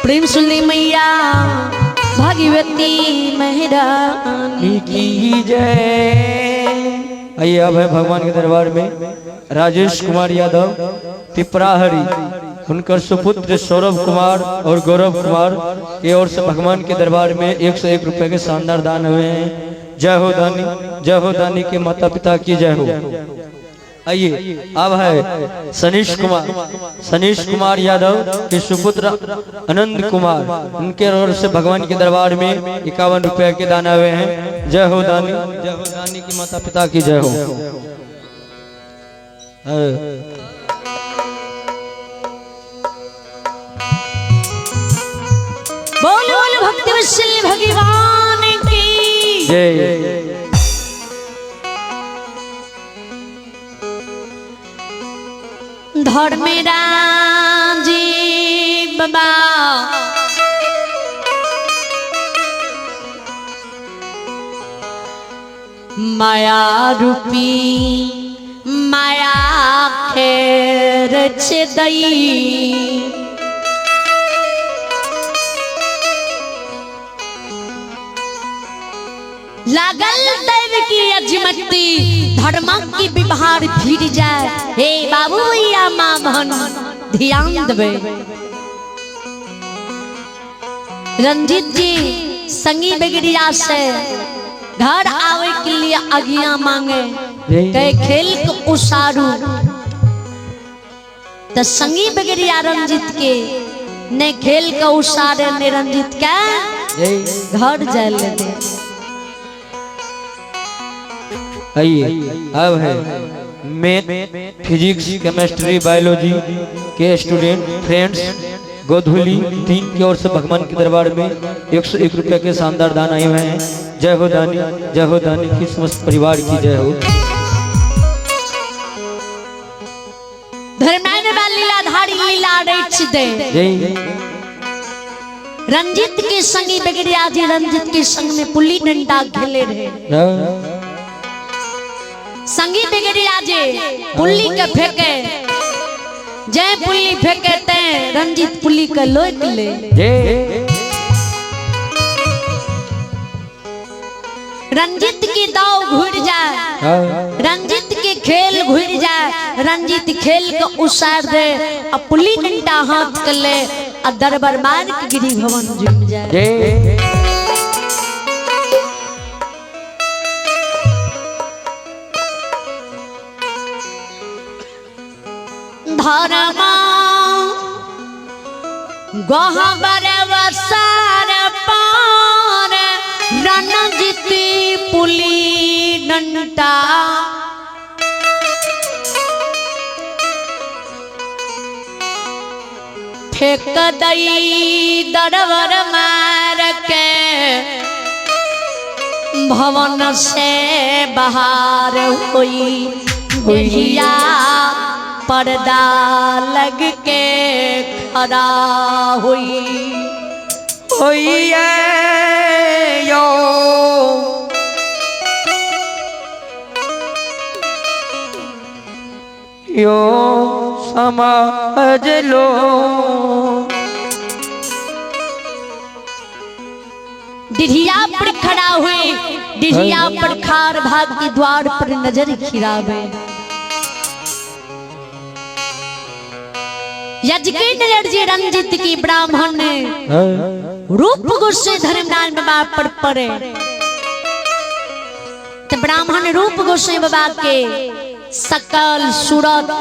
प्रेम सुनली मैया भगवती महारानी की जय। आइए अब है भगवान के दरबार में राजेश कुमार यादव पिपराहरी, उनकर सुपुत्र सौरभ कुमार और गौरव कुमार के ओर से भगवान के दरबार में 101 रुपए के शानदार दान हुए हैं। जय हो दानी, जय हो दानी के माता पिता की जय हो। आइए अब है सनीश कुमार, सनीश कुमार यादव के सुपुत्र आनंद कुमार, उनके ओर से भगवान के दरबार में 51 रुपए के दान हुए हैं। जय हो दानी, जय हो दानी की माता पिता की जय हो। बोल बोल भक्ति वत्सल भगवान की जय। धर्मराजी बाबा माया रूपी माया खेर छदई लागल दैव की अजमती धर्म की व्यवहार फिर जाए। हे बाबू भैया माँ बहन ध्यान देवे। रंजीत जी संगी बेगरिया से घर आवे के लिए अगिया मांगे, कहे खेल के उसारू। तो संगी बेगरिया रंजीत के ने खेल के उसारे ने रंजीत के घर जाए ले दे। आइए अब है मैथ फिजिक्स केमिस्ट्री बायोलॉजी के स्टूडेंट फ्रेंड्स गोधुली 3 की ओर से भगवान के दरबार में 101 रुपये के शानदार दान आए हुए हैं। जय हो दानी, जय हो दानी की समस्त परिवार की जय हो। धर्मायण बा लीलाधारी लीला रच दे। जय। रंजित के संगी बेगरिया जी रंजित के संग में पुली डंडा खेले रहे। संगी बेगरिया जी पुल्ली के फेंके, जय पुल्ली फेंके ते रंजित पुल्ली के लोक ले। जय। रंजित की दाव घुर जाए, रंजित के खेल घुर जाए, रंजित खेल के उसार दे आ पुल्ली डंडा हाथ कर ले आ दरबार मार के गिरी भवन जुम जाए। जय। धर्मा गहबर वसार पार रणजित पुली डंडा फेंक दई दरबर मार के भवन से बाहर हुई देहिया पर्दा लग के खड़ा हुई। होई यो यो समाज लो। डिढ़िया पर खड़ा हुई, डिढ़िया पर खार भाग के द्वार पर नजर खिरावे। यजके नजर जी रंजित की ब्राह्मण ने रूप गुस्से धर्मनारायण बाबा पर पड़े। तो ब्राह्मण रूप गोसाई बाबा के सकल सूरत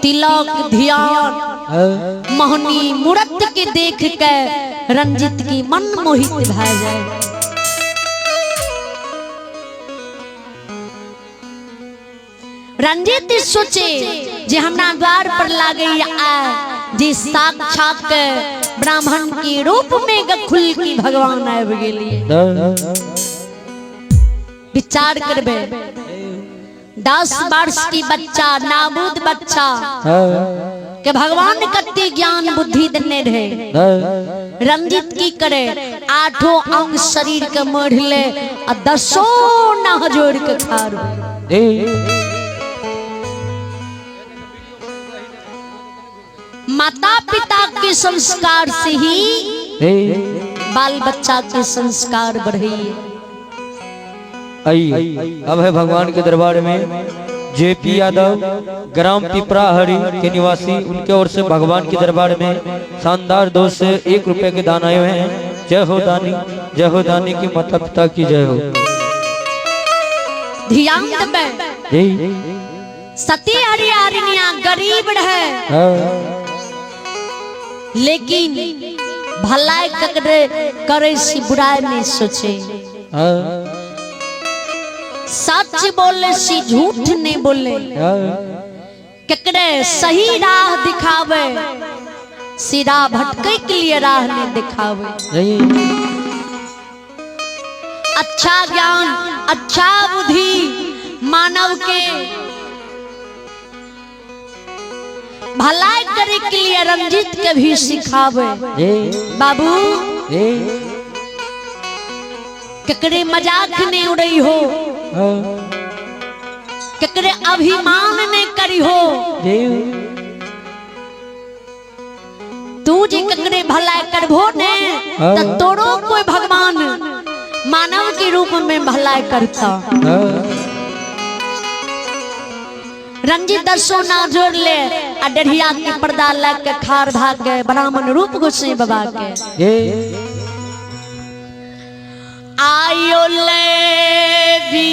तिलक ध्यान मोहनी मूरत के देख के रंजित की मन मोहित भा जाए। रंजित सोचे जे हमरा द्वार पर लागे आए जे साक्षात के ब्राह्मण के रूप में गखुल की भगवान आबि गेलिए। विचार करबे 10 वर्ष की बच्चा नाबूद बच्चा के भगवान कत्ते ज्ञान बुद्धि देने रहे। रंजित की करे आठों अंग शरीर के मढ़ ले आ 10 नाह जोड़ के खारू। माता पिता के संस्कार से ही बाल बच्चा के संस्कार बढ़े। आइए अब है भगवान के दरबार में जेपी यादव ग्राम पिपराहरी के निवासी, उनके ओर से भगवान के दरबार में शानदार 201 रुपए के दान आए हुए हैं। जय हो दानी, जय हो दानी की माता पिता की जय हो। ध्यान देबै, जी सती हरियाणिया गरीब रहे, लेकिन भलाई ककरे करे सी बुराई नहीं सोचे, सच बोले सी झूठ नहीं बोले, ककरे सही राह दिखावे सीधा भटके के लिए राह नहीं दिखावे। अच्छा ज्ञान अच्छा बुद्धि मानव के भलाई करे के लिए रंजीत के भी सिखावे। बाबू ककरे मजाक नहीं उड़ई हो, ककरे अभिमान नहीं करी हो, तू जी ककरे भलाई करभो ने त तोरो कोई भगवान मानव के रूप में भलाई करता। रंजीत दसो ना जोड़ ले आ डढ़िया के पर्दा लग के खार भाग गए ब्राह्मण रूप गोसाई बाबा के। आयो ले भी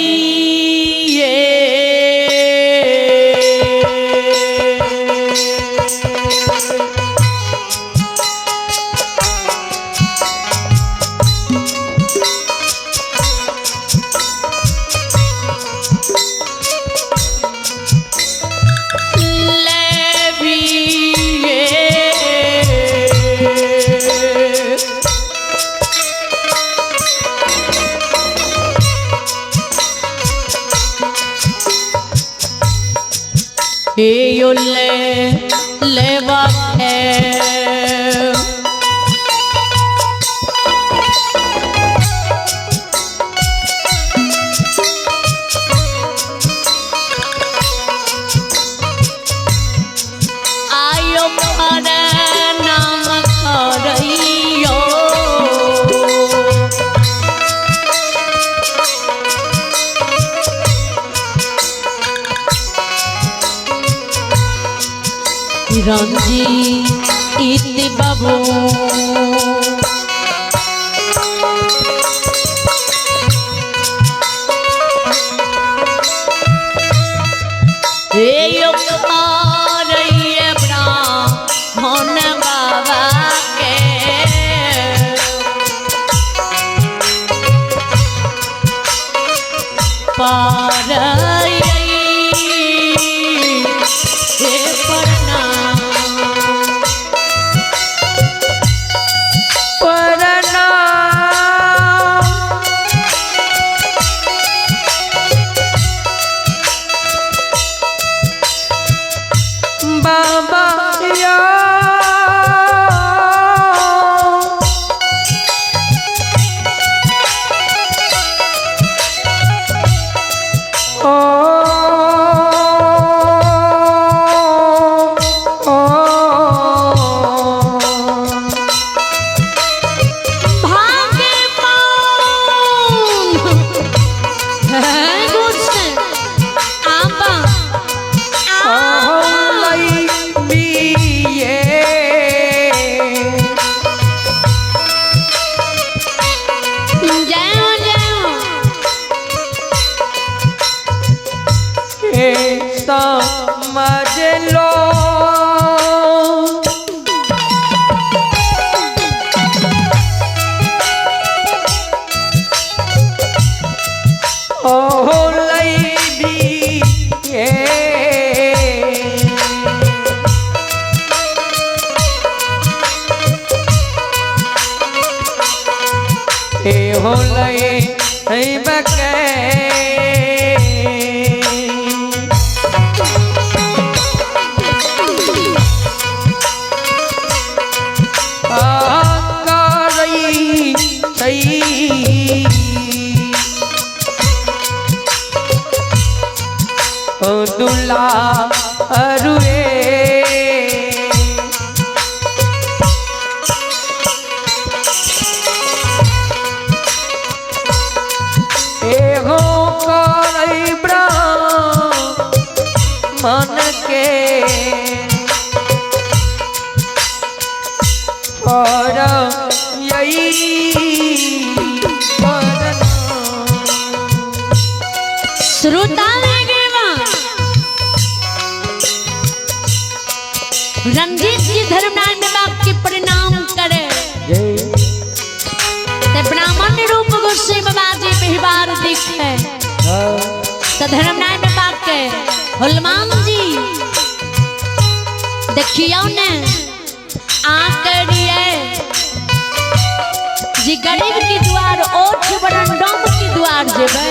ले लेवा है आयो नाम करैयो रंजीत बाबू। ब्राह्मण बाबा के पार बाबा या ओ, ओ, भागे पाऊं है गुस्से आबा जय जय समझ लो ओ लई भी ए हो लई है बके दुला अरुए। पर यही श्रोता रंजीत जी धर्मनारायण बाबा के प्रणाम करे ते ब्राह्मण रूप गोस्वामी बाबा जी व्यवहार दिखे तो धर्मनारायण बाबा के हनुमान जी देखियो ने आ करिए जी गरीब की द्वार ओठ बरंडम की द्वार जेबे।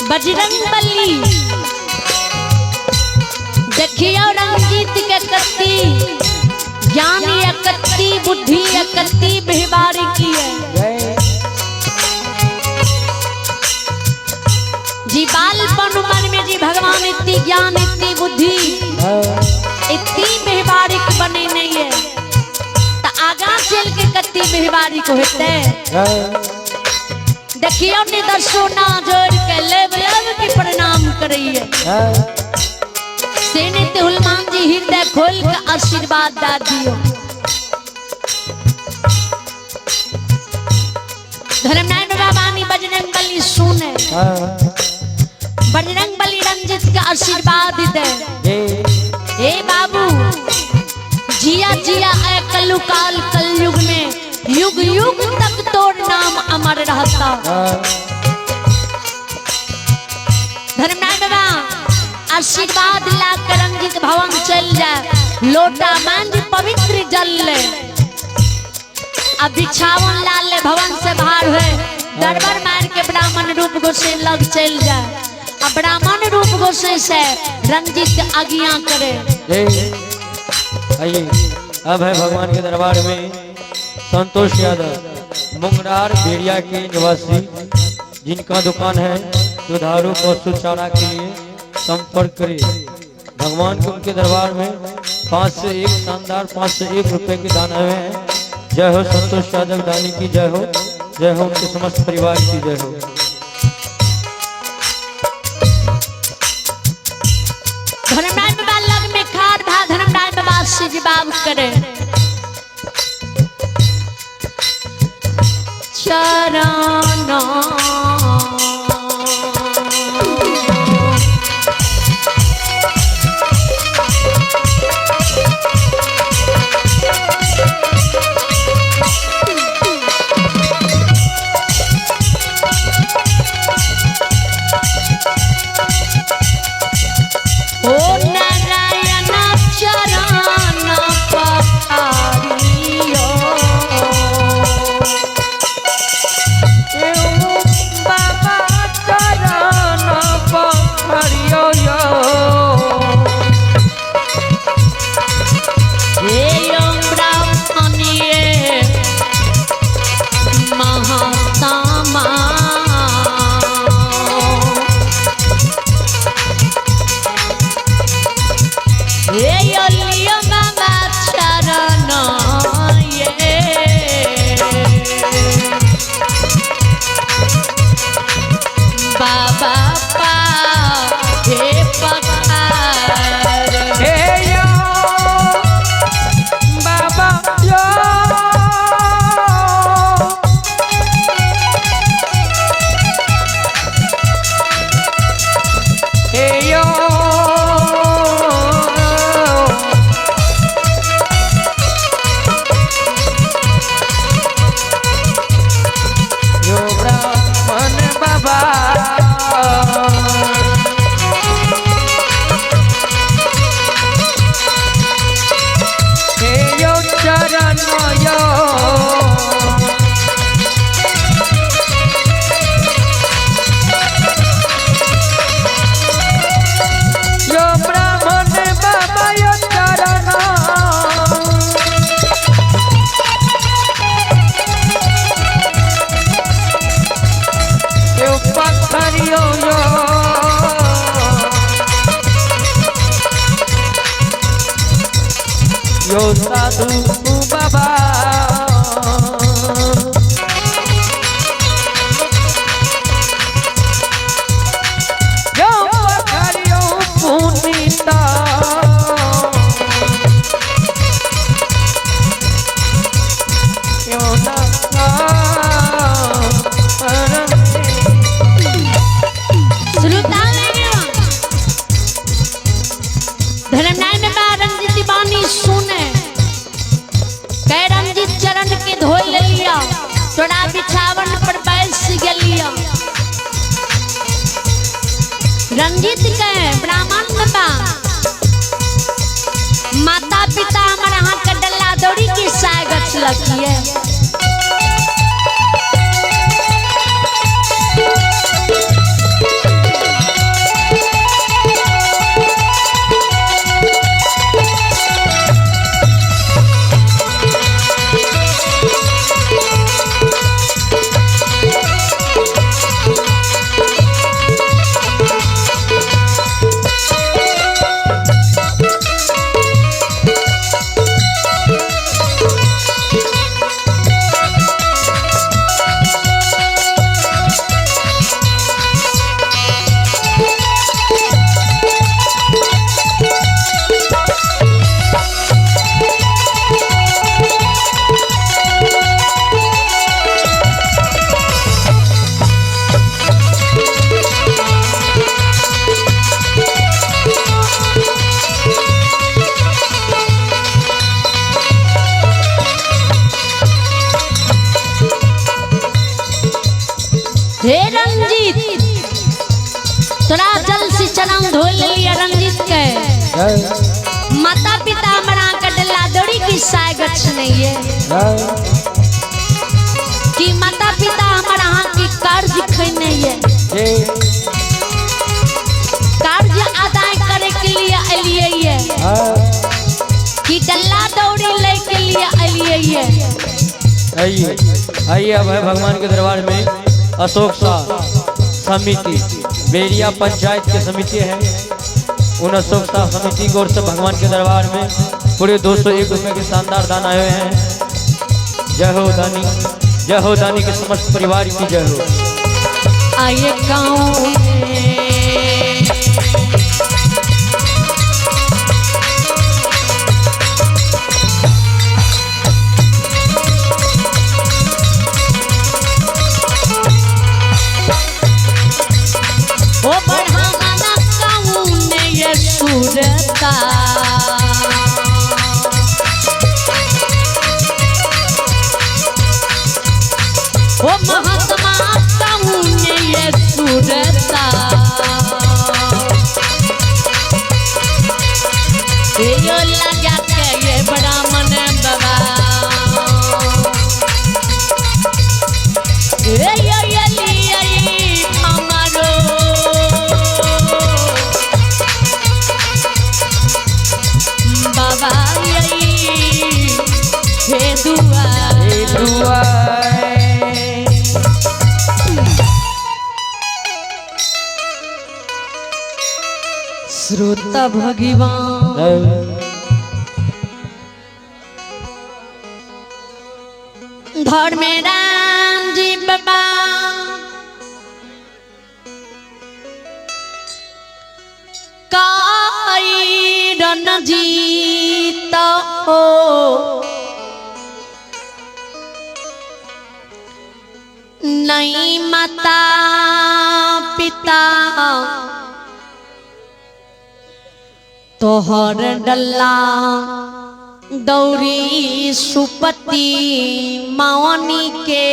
बजरंग बली देखियो रंजीत के कत्ती ज्ञान अकत्ती बुद्धि अकत्ती व्यवहार की है जी। बालपन उम्र में जी भगवान इतनी ज्ञान इतनी बुद्धि इतनी व्यवहारिक बने नहीं है तो आगा चल के कत्ती व्यवहारिक होते। देखियो निदर्शो ना जोड़ के लेब लेब के प्रणाम करिए। सेने ते हनुमान जी हृदय खोल के आशीर्वाद दा दियो। धर्मनारायण बाबा नी बजरंग बली सुने, बजरंग बली रंजित के आशीर्वाद दे। हे बाबू जिया जिया ए कलु काल कलयुग में युग युग तक तोर नाम अमर रहता। धर्मनारायण बाबा आशीर्वाद ला कर रंजित भवन चल जाए, लोटा मांझ पवित्र जल ले, अब बिछावन लाल ले भवन से बाहर हुए दरबार मार के ब्राह्मण रूप गोसाई लग चल जाए। अब ब्राह्मण रूप गोसाई से रंजित आज्ञा करे। आइए अब है भगवान के दरबार में संतोष यादव मुंगरार बेरिया के निवासी, जिनका दुकान है दुधारू पशु चारा के लिए संपर्क करिए। भगवान के उनके दरबार में 5 से 1 शानदार 5 से 1 रुपए के दान हुए हैं। जय हो संतोष यादव दानी की जय हो, जय हो उनके समस्त परिवार की जय हो। धर्मराज बाबा लग में खार भा धर्मराज बाबा से जवाब करे। चरण ओ नारायण चरण पखारियो। साधु बाबा। यो पकड़ियो पुनीता क्यों ना धर्मनाय में बा रंजित बानी सुने कह रंजित चरण के धोई लिया, तोरा बिछावन पर बैस गेलिया। रंजित के ब्राह्मण बा माता पिता हमर अहाँ के डल्ला दौड़ी के साय गछलकिए। हे रंजीत तोरा जल से चरण धो लिया रंजीत के माता पिता हमारा के डल्ला दौड़ी की साय गछ नहीं है कि माता पिता हमारा अहाँ के कर्ज खैने है, कर्ज अदा करे के लिए अलिए है कि डल्ला दौड़ी ले के लिए अलिए है। आइए आइए अब है भगवान के दरबार में अशोक शाह समिति बेरिया पंचायत के समिति है। उन अशोक शाह समिति की ओर से भगवान के दरबार में पूरे 201 रुपये के शानदार दान आए हुए हैं। जय हो दानी, जय हो दानी के समस्त परिवार की जय हो। आइए गाँव में ओ बढ़ाना कौन ये सुरता ओ महात्मा कौन ये सुरता यो लगा के ये ब्राह्मण बाबा ये ये ये हमारो बाबा यही हे दुआ हे दुआ। श्रोता भगवान धर्मेराम जी बाबा काई रणजीत हो नहीं माता पिता तोहर डल्ला दौरी सुपति मावनी के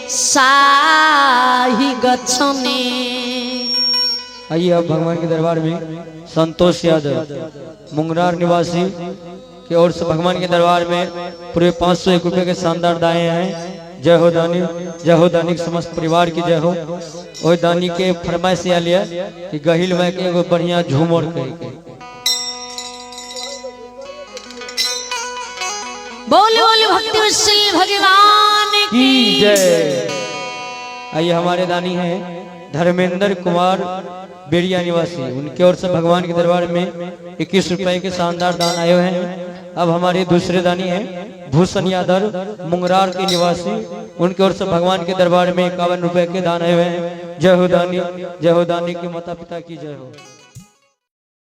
साही गछने। आइए अब भगवान के दरबार में संतोष यादव मुंगरार निवासी की ओर से भगवान के दरबार में पूरे 501 रुपये के शानदार दाएं हैं। जय हो दानी, जय हो दानी के समस्त परिवार की जय हो। और दानी के फरमाइश आयल है कि गहिल में के एगो बढ़िया झूमर कही के बोल बोल भक्ति श्री भगवान की जय। आइए हमारे दानी हैं धर्मेंद्र कुमार बेरिया निवासी, उनके ओर से भगवान के दरबार में 21 रुपए के शानदार दान आए हुए हैं। अब हमारे दूसरे दानी हैं भूषण यादव मुंगरार के निवासी, उनकी ओर से भगवान के दरबार में 51 रुपए के दान आए हुए हैं। जय हो दानी, जय हो दानी के माता पिता की जय हो।